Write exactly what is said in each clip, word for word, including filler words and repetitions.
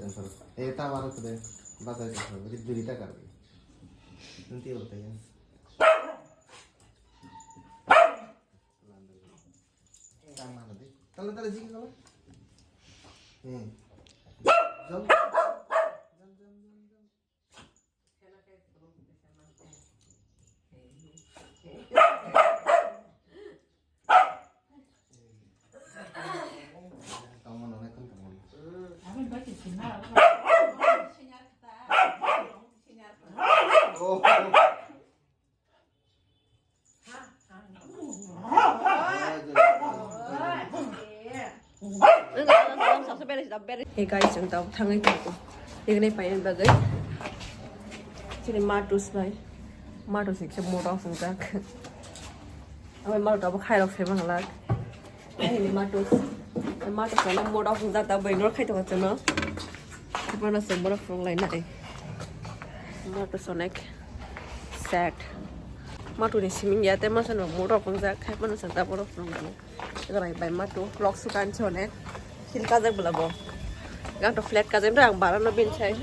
Eh, ta maro kede, bazar ka, jadi duri ta kar. Nanti udah ya. Ta maro de. Tala tala jing kala. Eh. Jom. Jom, jom, jom, jom. Hey guys, ang tau thangwi tongko. Nini paina bagwi. Chini matus bai. Matus ikse moto phungjak. Amai matus abo khairok se manglak. Ai ni matus. Matus no moto phungjak ta bai nor khai tongo chwngno. Bono se bono phunglai nai. Matus onek. Sad. Matuni siming ya, te masa no mura phungjak, khai mano sa ta bono phungjak. Rai bai matu, vlog sukan chone. Hil kajak bela bo. Gang to flat kajak, ang bara no bin sai.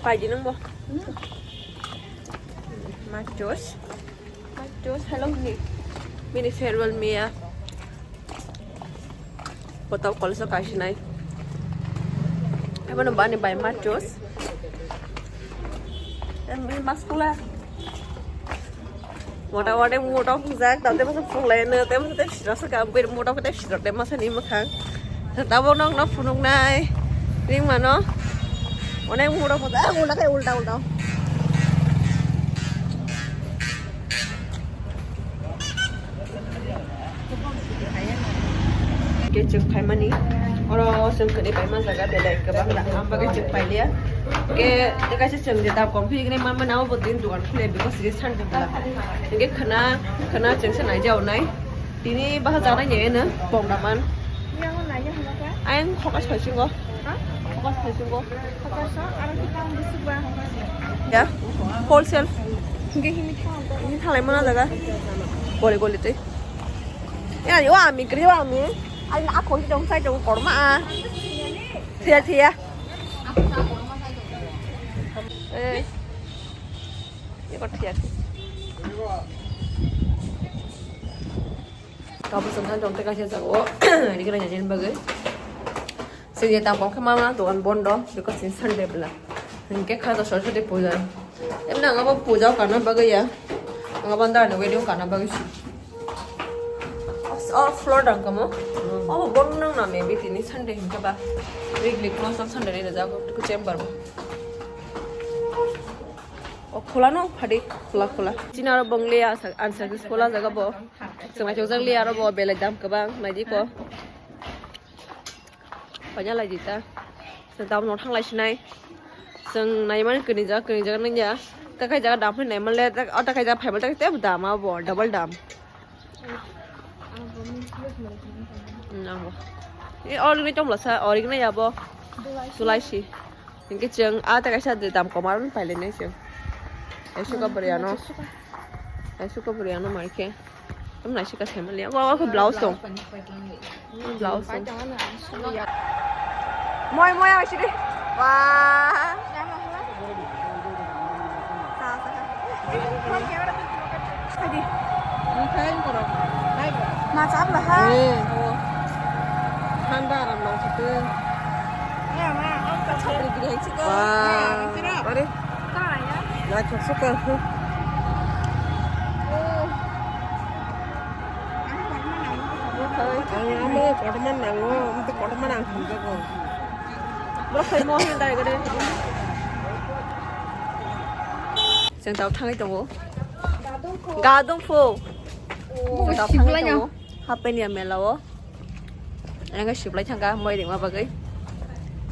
Pai di nang bo. Matus. Matus, hello ni. Mini farewell Mia. Kotau college o kaisinai. Abo no bani bai machos. Em, mas pula. Mota mota mota phungjak, tante masa phunglai no, te masa te sira sa kam, ber mota mota sira te masa ni makhang. Tabo nok no phunuk nai. Ring mano. Onek mota phungjak, ah, ulta kai ulta ulta. Ke chwng phaimani, oro chwng kwrwi paima jaga belai kwbang rang, ang bagwi chwng pailiya. Ke, ke kaisa chwng je dam kom phiriknai manmani, abo bo din dukan khule, because je Sunday bwla. Hingke khwna, khwna chwngsa naijaonai. Tini bahai janai ni eno, pom daman. Ayang hokas phaisingo. Ha? Hokas phaisingo. Ya, wholesale. Hingke hini thalai mana jaga. Goli goli tei. Ya, yo ami, kri yo ami. Ai na ko dong sai dong korma. Thia thia. Eh. Ye ko thia. Kabu songkha dong teka sia jago. Ini kena jajan bagai. Sini tang pom khe mama dogan bondo, because sini Sunday bela. Hingke kha to Saraswati puja. Em nang abo puja kana bagai ya. Nang abo ndar ni wedding kana bagai si. Oh, floor dang kamo. Oh, bon nang na maybe tini Sunday hingke ba. Weekly close on Sunday ni jago to chamber bo. Oh, khula no phadi, khula khula. Chini aro bongli asa, unsuccessful jaga bo. Sengma chokjak li aro bo belai dam kwbang naidi ko. Paina lai di ta. Chwng tabuk no thanglai sinai. Chwng naimani kwnwi jaga, kwnwi jaga nangya. Takhai jaga dam phai naimanle, o takhai jaga phaimanle tebo dam abo, double dam. Nango. E original tongla sa, original abo. Sulai si. Hingke chwng a takhai sa dam komar paile nai chwng. Ai suka bwrwi ano. Ai suka bwrwi ano mai khe. Tam naisika saimanliya. Wa, wa, khe blouse tong. Blouse tong. Moi, moi, ang sidi. Wa. Sa, sa, sa. Hadi. Ma chap la ha. Eh. Thanda aram nang site. Chapri giri hai chika. Wa. Are. Naithok suka. Ang amo kotorma nango, ang to kotorma nang thangjago. Borok sai mo hin dai gede. Chwng tau thangwi tongo. Gadung phu. Chwng tau thangwi tongo. Hapenia mela o. Ang siblai thangka moi ringma bagwi.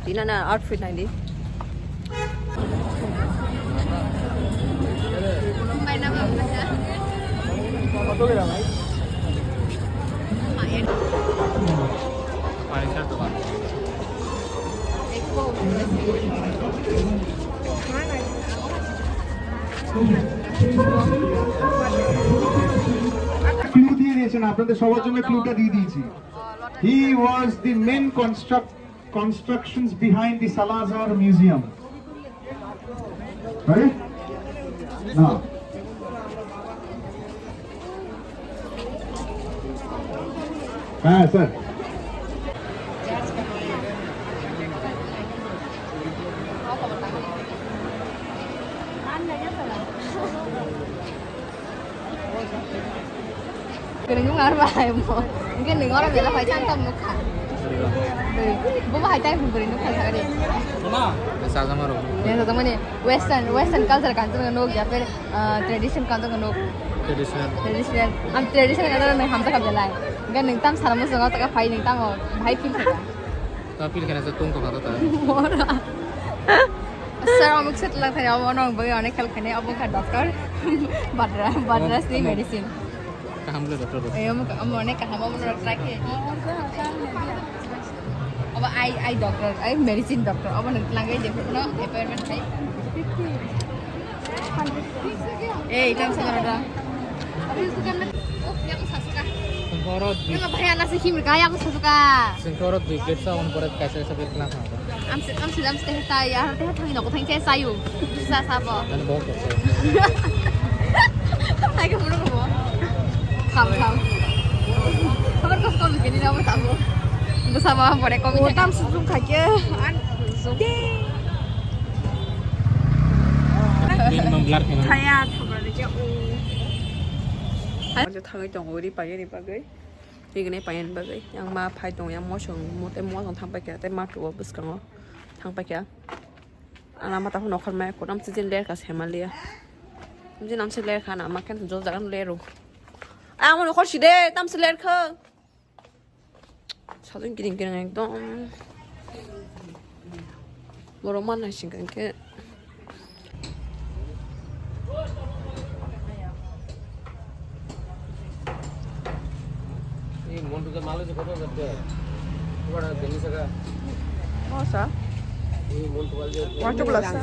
Tina na outfit nai di. Clue দিয়ে দিয়েছেন, আপনাদের সবার জন্য ক্লুটা দিয়ে দিয়েছি। He was the main construct Constructions behind the Salazar Museum. Ready? Now. Ah, sir. Kwrwngwi mar bai mo. Hwnkhe nwng oro belai phai chang tam nukha. Bo bahai tai hwn kwrwngwi phai thangari. Sajama rok. Sajama ni western, western culture kanjak nuk ya, per, ah, tradition kanjak nuk. Traditional. Traditional. Am traditional kanjak nuk hamjak belai. Hwnkhe nwng tam sara muchungo taka phai nwng tamo bahai feel kha. Ta feel kha sa tung to kha ta. Mora. Sir, amuk set lang thani abo nong bagi onek help khani abo kha doctor. Badra, badra si medicine. Kaham le doctor. Ayo mo mo ne kaham mo no try ke. Abo eye, eye doctor, eye medicine doctor. Abo nang langgai je no appointment khai. Eh, itam sa dara. Oh, ya ko sasuka. Sengkoro di. Ya ko bhai ana se himri ka ya ko sasuka. Sengkoro di plate sa on pore kaisa kaisa plate kena sa. Amsi, amsi, amsi teh ta ya, teh thang nok thang che sayu. Sa sa bo. Dan bo ko. Hai ko mulu ko. Kham, kham. Khabar ko ko bikini na bo tabo. Bo sa ba pore ko. O tam sujung kha ke. An. Minimum blur kena. Thaya, thangna rikya, o. Thangwi tongo, uri payani bagwi. Rigini payani bagwi. Yang ma phai tongo, yang mosong, mo tei mosong thang paikha, tei ma tuo bwskango thang paikha. Ana mata phano khormai, kotam sijin ler ka semalia. Jin amse ler ka na, ma khen jo jagan ler ro. Ang mo khor side, tam se ler kha. Sajung kiring kiring ekdom. Borok mannai sing khe. Ei montu ke malu je koto jabde. Ubara deni saka. Oh, sa? Ei montu wal je. Wah, coba lah, sa.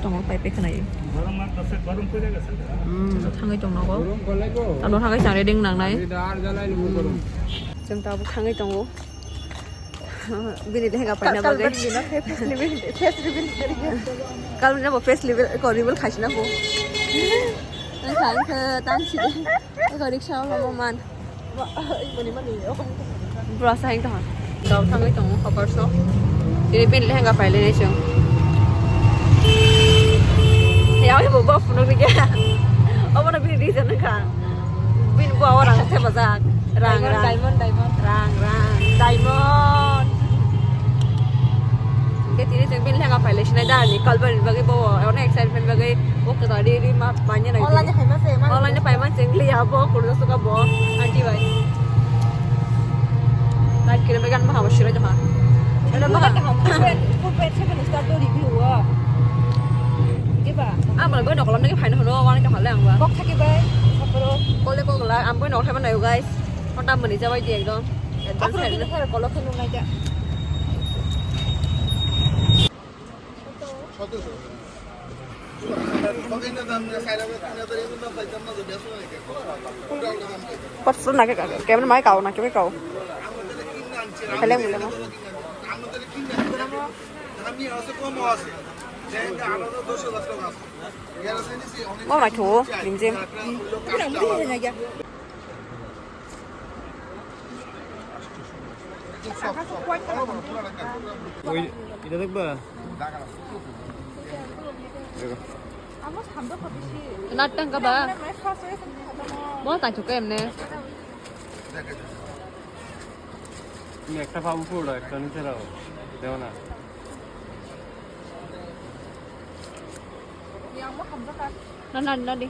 Tongo, pipe khwnai. Hmm, thangwi tong nogo. Tamo thangwi chang ready nangnai. Chwng tabuk thangwi tongo. Bini lehenga paina bagwi. Kalbini bo face reveal, ko reveal khaisina bo. Wngkha, wngkha, tang sidi. Eko rickshaw o lama man. Bro, sa heng tong. Dau thangwi tongo, hokor so. Tini bini lehenga pailai nai chwng. Ya, oi bo, bo phunuk ni kya? Obo no bini reason wngkha. Bini bo o rang the bajak. Rang, diamond, rang. Diamond, diamond. Rang, rang. Diamond. Hingke tini chwng bini lehenga pailai sinai da ni kalbari bagwi bo, onek excitement bagwi bo kwtari ri ma panya nai. Online ni paima se, online ni paima chwng liya bo, kurdo suka bo, aunty bai. Nai kire began maha bo shirai da ma. Ena maha. Full page, full page seven star do review o. Ke ba? Ang bal bo nokol nang phai no hono, wani ka hale ang ba. Kok thaki bai, sapro. Kole kok la, ang bo nokol thai ba nai guys. Mota mani jabai di ekdom. Apro bini khare kolo kheno nai ja. Kotso na ke, camera mai kau na ke kau. Heleng heleng. Mau na kau, lim jim. ওই, এটা দেখবা? দেখো। Lahat tang ka ba? Mo ta chuka emne. তুমি একটা পা উপরে উঠাও, একটা নিচে রাখো। দেখো না। Na, na, na, di.